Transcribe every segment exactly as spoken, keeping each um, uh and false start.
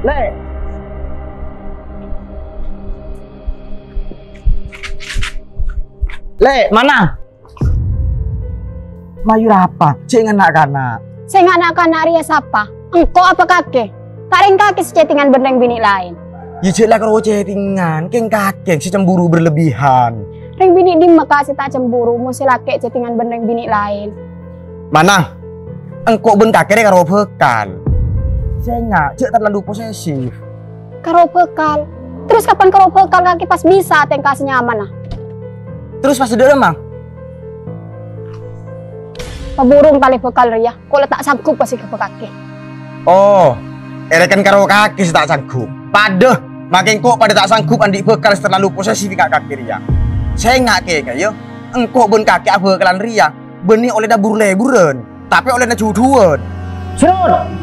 Lè'. Lè', mana? Mayu rapa? Cè' ngan na'-kana'. Sè ngan na'-kana' rèya sapa? Engko' apa kakè? Ta' rèng kakè sè chattingan bân rèng binè' laèn. Yâ, jhâ' la karo chattingan, kèng kakè sè cemburu berlebihan. Rèng binè' dimma, Ka', sè ta' cemburu, mon sè lakè' chattingan bân rèng binè' laèn? Mana? Engko' bân kakè rè karo bhâkal. Sènga', jhâ' terlalu posesif. Karo bhâkal? Terros kapan karo bhâkal kakè pas bisa tèngka sè nyamana? Terros pas dâ' remma? Paburung talè bhâkal rèya, ko' la ta' sanggup pas èghâbây kakè. Oh, èrèken karo kakè sè ta' sanggup. Padâ, makè engko' padâ ta' sanggup andi' bhâkal sè terlalu posesif ka kakè rèya. Sènga' kèya, engko' bân kakè abhâkalan rèya bânnè ollèna bur-lèburân, tapè ollèna jhudhuwân. Serut!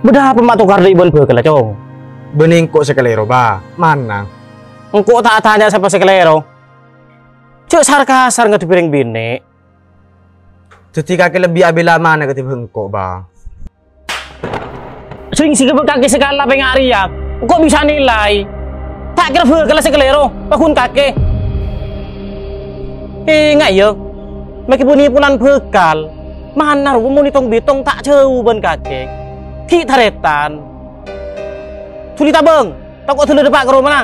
Bâdâ apa ma' tokar dâ' bân bhâkalla, Cong? Bânnè engko' sè kalèro, Ba. Mana? Engko' ta' atanya sapa sè kalèro. Jhâ' sar-kasar ngadhebbhi rèng binè'. Dhâddhi kakè lebbi abhilâ mana kadhi bengko, Ba? Sèng sè ghâbây kakè sè kala pènga' rèya, engko' bisa nilai. Ta' kèra bhâkalla sè kalèro, paghun kakè. Ènga', yâ, makè bânnè polana bhâkal. Mana rowa mon ètong-bhitong ta' jhâu bân kakè. Ghi' tarètan. Suli tabâng. Tako' dulu dâpa' ka romana.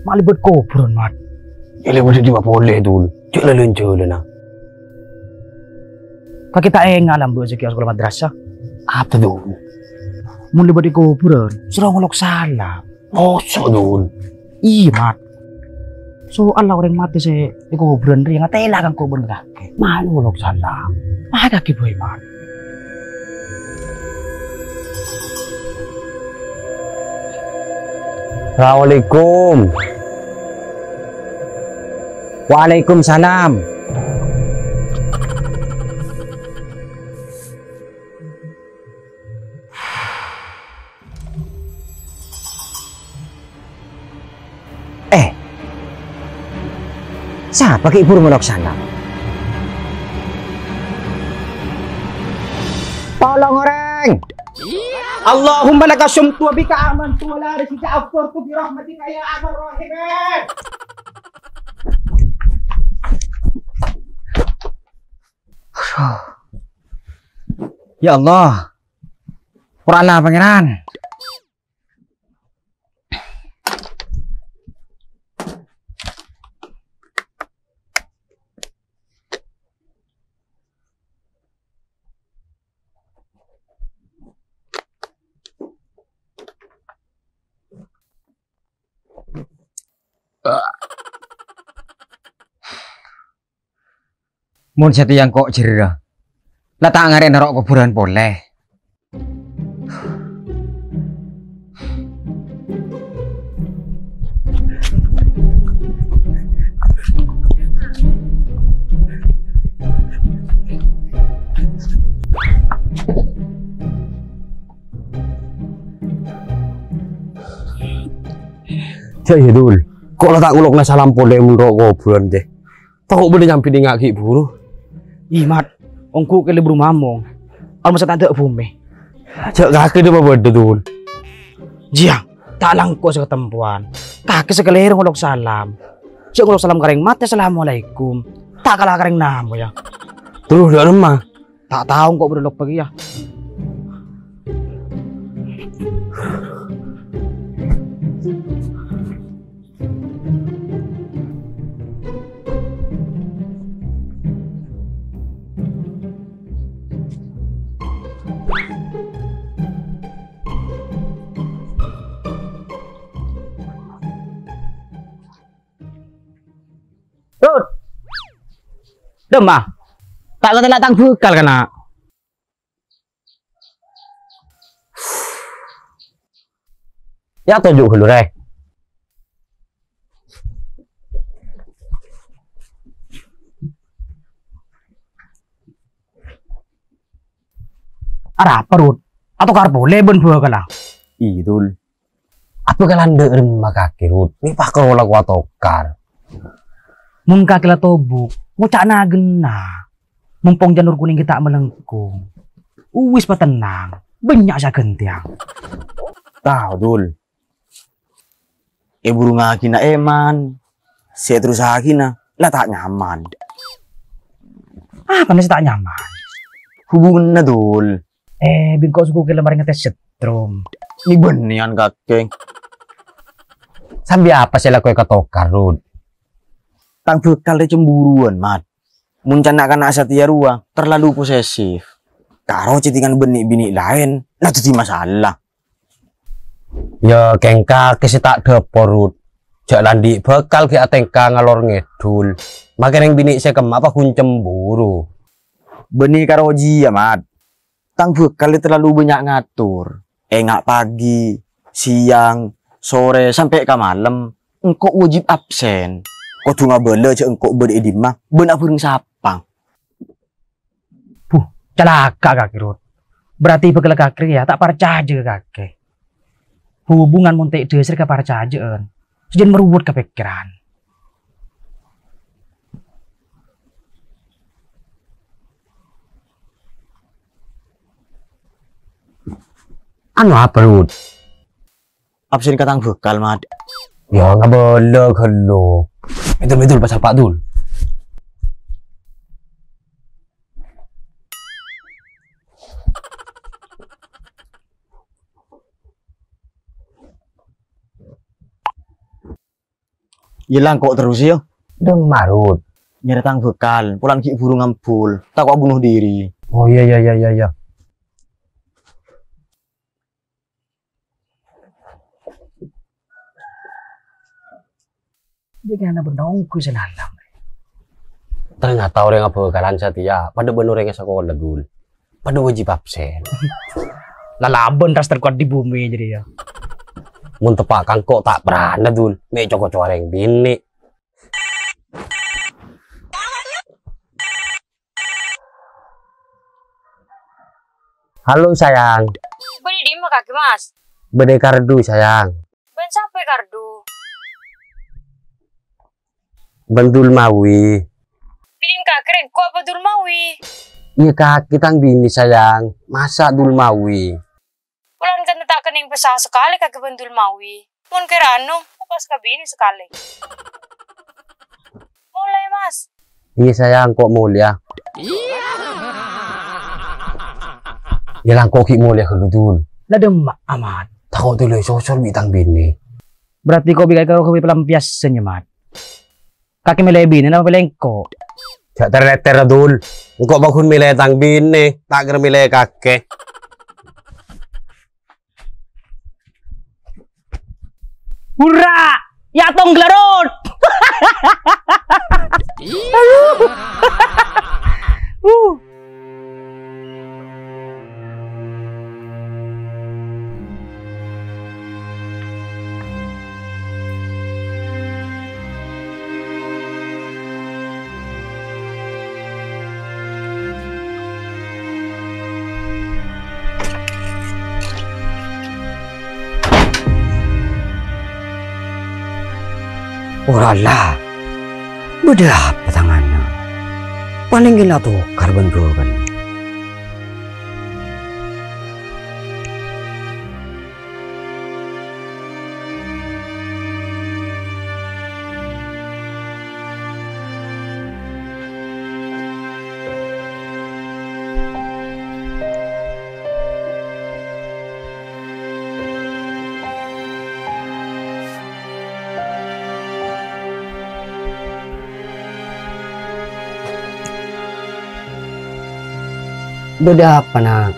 Ma' lèbât kobhurân, Mat. Yâ, lèbât è dimma polè, Dul. Jhâ' la-, lan-jhâlâna. Kakè ta' ènga' lambâ' sè kèya sakola madrasah? Apa, Dul? Mon lèbât è kobhurân, soro ngolok salam. Masa, Dul? Iyâ, Mat. Soalla orèng matè sè è kobhurân rèya ngatèla ka engko' bân kakè. Mayu ngolok salam. Mayu kakè bhâi, Mat. Assalamualaikum. Waalaikumsalam. Eh, sapa ghi' buru ngolok salam? Tolong, orèng! Allahumma laka sumtu wa bika amantu wa la rizqa aftartu bi rahmatika ya arhamar rahimin. Aduh. Ya Allah. Qur'anna Pangeran. Mon satèya engko' jârèya, la ta' ngarè noro' kobhurân polè. Jhâ' iyâ, Dul. Ko' la ta' ngolokna salam polè mon ro' kobhurân, jâ. Tako' bâdâ nyambi nènga' ghi' buru. Ih, Mat, ongghu kèlè buru mamong. Almasat adâ' bhumè. Jhâ' kakè dâ' pabâdâ, Dul. Jiyâ, ta' langko' sè katempowan. Kakè sè kalèro ngolok salam. Jhâ' ngolok salam ka rèng matè, "Assalamualaikum." Ta' kala ka rèng namowa, yâ. Terros dâ' remma? Ta' tao engko' bâdâ lok pagiyâ. Rut! Dâmma? Ta' ngatèla' tang bhâkal, kana'? Ya toju' ghâllu, Rè. Arapa, Rut? Atokar polè bân bhâkalla? Iyâ, Dul. Abhâkalan dâ' remma kakè, Rut? Mè' pakaro la kowa tokar. Mon kakè la tobuk, ngoca' nagenna. Mompong janur kunèng ghi' ta' malengkong. Uwis patennang, bânnya' sè aghântèyang. Tao, Dul. Èburungngaghi na' èman, sè èterrossaghina la ta' nyaman. Apana sè ta' nyaman? Hubunganna, Dul. Eh, bi' engko' soko kèla marè ngetes setrum. Ni bânnèyan, kakè. Sambi apa sè èlakoè ka tokar, Rut? Tang bhâkal rè cemburuwân, Mat. Mon ca'na kana' satèya rowa terlalu posesif. Karo chattingan bân nè'-binè' laèn, la dhâddhi masalah. Ya, kèng kakè sè ta' dhâpor, Rut. Jhâ' la andi' bhâkal ghi' atèngka ngalor ngèdhul. Makè rèng binè' sè kemma paghun cemburu. Bânnè karo jiyâ, Mat. Tang bhâkal terlalu bânnya' ngator. Enga' pagi, siyang, sore, sampè' ka malem, engko' wajib absen. Kodhu ngabâlâ jhâ' engko' bâdâ è dimma, bân abhâreng sapa. Buh, calaka' kakè, Rut. Berarti bhâkal kakè rèya ta' parcajâ ka kakè. Hubungan mon ta' dhâsar ka parcajâ'ân, sajân maruwet ka pèkkèran. Anu apa, Rut? Absen ka tang bhâkal, Mat. Ya, ngabâlâ ghâllu. Betul, betul, pasal Pak Dul. Yâ, la engko' terros, yâ. Dâ' emma, Rut? Nyarè tang bhâkal, polana ghi' buru ngambul, tako' bunuh diri. Oh, iyâ, iyâ, iyâ, iyâ, iyâ. Jâ' kèna bân ongghu sè nalam. Ternyata orèng abhâkalan satèya padâ bân orèng sakola, Dul. Padâ wajib absen. Lalaban ras terkuat di bumi jadi ya. Mon teppa' ka engko' ta' prana, Dul. Mè' co-koco orèng binè'. Halo, sayang. Bâdâ è dimma kakè, Mas? Bâdâ è Kardu, sayang. Bân sapa è Kardu? Bân Dulmawi. Binèna kakè rèng ko' apa Dulmawi? Iyâ, kakè tang binè, sayang. Masa' Dulmawi? Polana kan ta' kennèng pèssa sakalè kakè bân Dulmawi. Mon kèra anu, pas ka binè sakalè. Molè, Mas. Iyâ, sayang, ko' molèya. Yâ, la engko' ghi' molèya ghâllu, Dul. La dâ' emma, Mat? Tako' tolè sosor bi' tang binè. Berarti ko' bi' kakè karo ghâbây pelampiasan, yâ, Mat? Kakè mèlè binè napa mèlè engko'? Jhâ' ter-lèter, Dul. Engko' paghun mèlè tang binè, ta' kèra mèlè kakè. Hurra! Ya tong gelarot! Aduh. Uh. Orala, bâdâ apa tanganna? Palèng ghi' la tokar bân bâbân. Bâdâ apa, Na'?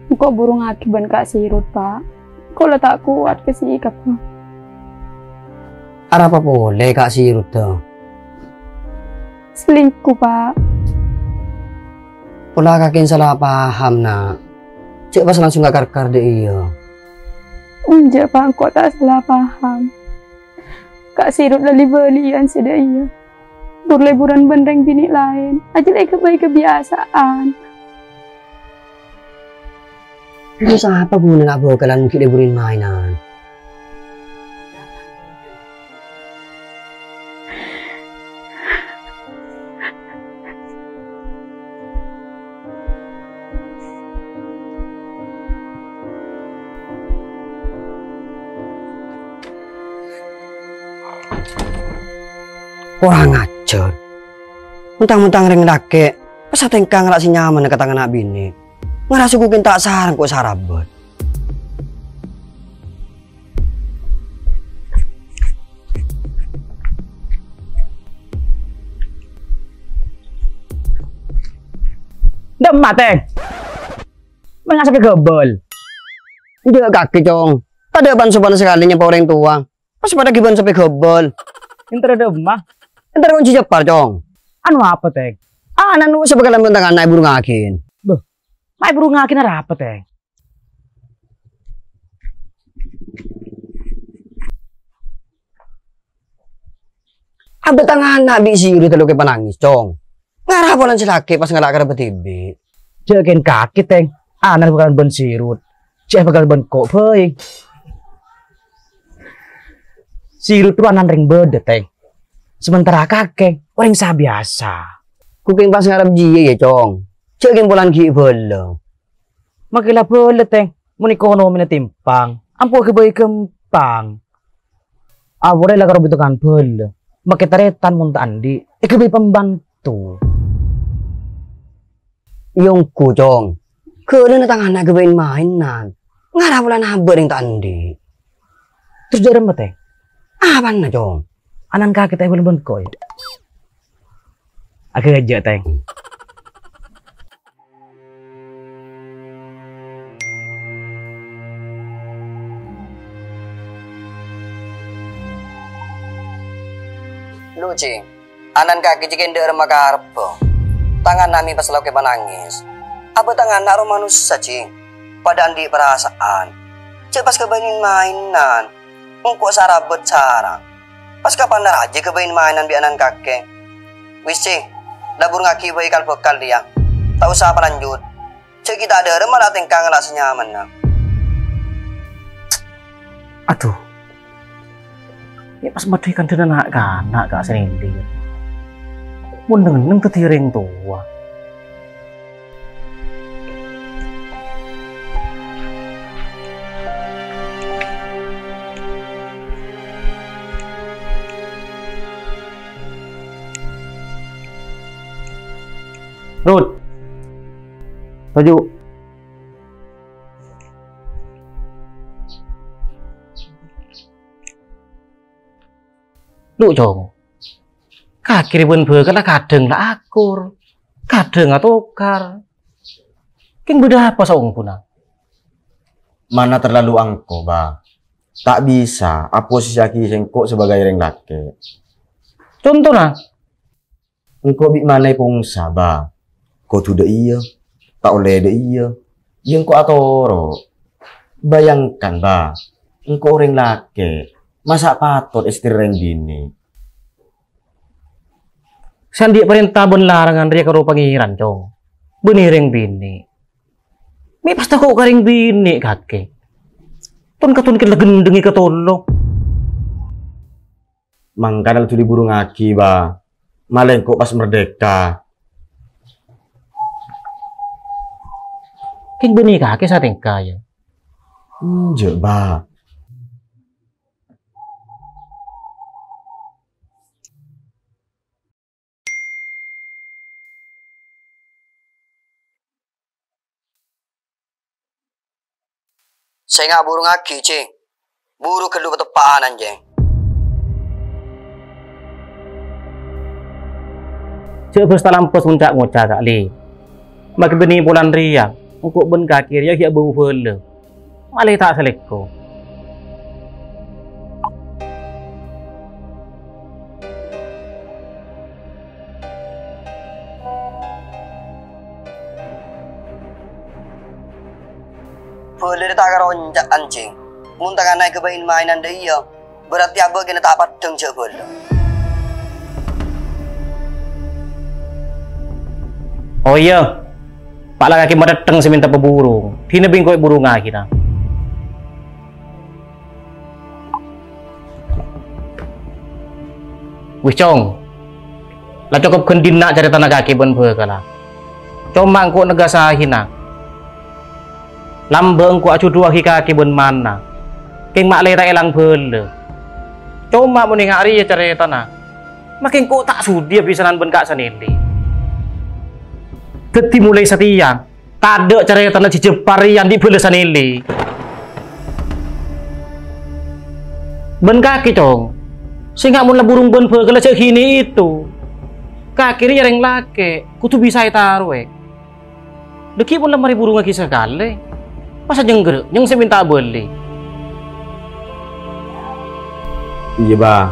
Engko' burungngaghi bân Ka' Sirut, Pa'. Engko' la ta' kowat ka sè èkabbhi. Arapa polè Ka' Sirut, dâ? Selingkuh, Pa'. Pola kakè sala paham, Na'. Jhâ' pas langsung ka kar-kar dâ' iyâ. Enjâ', Pa', engko' ta' sala paham. Ka' Sirut la li-bâliyân sè dâ' iyâ. Bur-lèburân bân rèng binè' laèn, ajâ la èghâbây kabiyasaan. Terros apa ghunana bhâkalan ghi' lèburân maènan? Korang ajhâr. Mentang-mentang rèng lakè', pas atèngka ngala' sè nyamana ka tang ana' binè'. Ngarasa ghu kèng ta' sareng ko' sarabât. Dâ' emma, Tèng. Mènga sapè ghâbâl. Enjâ' kakè, Cong. Tadâ' pan-sopan sakalè nyapa orèng towa. Pas padâ ghibân sapè ghâbâl. Èntar dâ' emma. Èntar ngonjhi jâpar, Cong. Anu apa, Tèng? Ana' nu sè bhâkalan bân tang ana' èburungngaghi. Bâh, ma' èburungngaghi arapa, Tèng? Abâ' tang ana' bi' Sirut lo' kè panangès, Cong. Ngara polana sè lakè' pas ngala' karabât dhibi'. Jâ' kèng kakè, Tèng. Ana' bhâkalan bân Sirut. Jâ' bhâkalan bân ko' bhâi. Sirut rowa ana' rèng bâdâ, Tèng. Sementara kakè, orèng sabiyasa. Ghu kèng pas ngarep jiyâ, yâ, Cong. Jâ' kèng polana ghi' bhâlâ. Makè la bhâlâ, Tèng. Mon èkonomina timpang, ampo èghâbây ghâmpang. Awalè la karo butokan bhâlâ. Makè tarètan mon ta' andi', èghâbây pembantu. Iyâ ongghu, Cong. Ghâlâna tang ana' èghâbây maènan. Ngara polana abâ' rèng ta' andi'. Terros jâ' remma, Tèng? Apana, Cong? Ana' kakè ta' èbâlâ bân ko', yâ? Aghâjâ', Tèng. Lu, Cing. Ana' kakè jâ' kèng dâ' remma karebbhâ. Tang ana' mè' pas lo' kè panangès. Abâ' tang ana' rowa manossa, Cing. Padâ andi' parasa'an. Jâ' pas èghâbây maènan. Engko' sarabât sarang. Pas kapan rajâ èghâbây maènan bi' ana' kakè. Wis, Cing. Èburungngaghi bhâi kal-bhâkal rèya. Ta' osa palanjut. Jâ' ghi' ta' dâ' remma la tèngka ngala' sè nyamana. Adhu. Yâ pas madhi kandhâna na'-kana' ka' sè nèndhing. Mon neng-enneng dhâddhi orèng towa. Rut. Toju'. Lu, Cong. Kakè rèya bân bhâkalla kadhâng la akur, kadhâng atokar. Kèng bâdâ apa saongghuna? Mana terlalu angko, Ba. Ta' bisa aposisiyaghi sèngko' sebagai rèng lakè'. Contona? Engko' bi' mana èpongsa, Ba. Kodhu dâ' iyâ, ta' ollè dâ' iyâ. Yâ engko' atoro'. Bayangkan, Ba. Engko' orèng lakè', masa' patot èstèri rèng binè'? Sè andi' parènta bân larangan rèya karo Pangèran, Cong. Bânnè rèng binè'. Mè' pas tako' ka rèng binè' kakè. Ton-katon kèla gendhengngè katolo. Mangkana la dhuli burungngaghi, Ba. Malè engko' pas merdeka. Kèng bânnè kakè satèngka, yâ? Enjâ', Ba. Sènga' burungngaghi, Cing. Buru ghâllu teppa'an, anjèng. Jâ' bâs talampos mon ca'-ngoca', Kali. Makè bânnè polana rèya, engko' bân kakè rèya ghi' abâu bhâlâ. Malè ta' salèko. Bhâlâ rèya ta' karo onca', anjèng. Mon tang ana' èghâbây maènan dâ' iyâ, berarti abâ' kèna ta' peddhâng jhâ' bhâlâ. Oh iyâ, pa' la kakè matèttèng sè mènta paburung. Dinah bi' engko' èburungngaghi, na. Wis, Cong. La cokop ghân dinna' carètana kakè bân bhâkalla. Coma engko' nègghâsaghi, na. Lambâ' engko' ajhudhuwâghi kakè bân mana. Kèng ma'lè ta' èlang bhâlâ. Coma mon ènga' rèya carètana. Makè engko' ta' sudi abhisanan bân Ka' Sanèlè. Dhâddhi molaè satèya, tadâ' carètana jhâjhâpar rèya andi' bhâlâ Sanèlè. Bân kakè, Cong. Sènga' mon la burung bân bhâkalla jhâ' ghini èto. Kakè rèya rèng lakè', kodhu bisa ètarowè. Dâgghi' mon la marè burungngaghi sakalè, masa nyengghâr nyèng sè mènta abâli. Iyâ, Bah.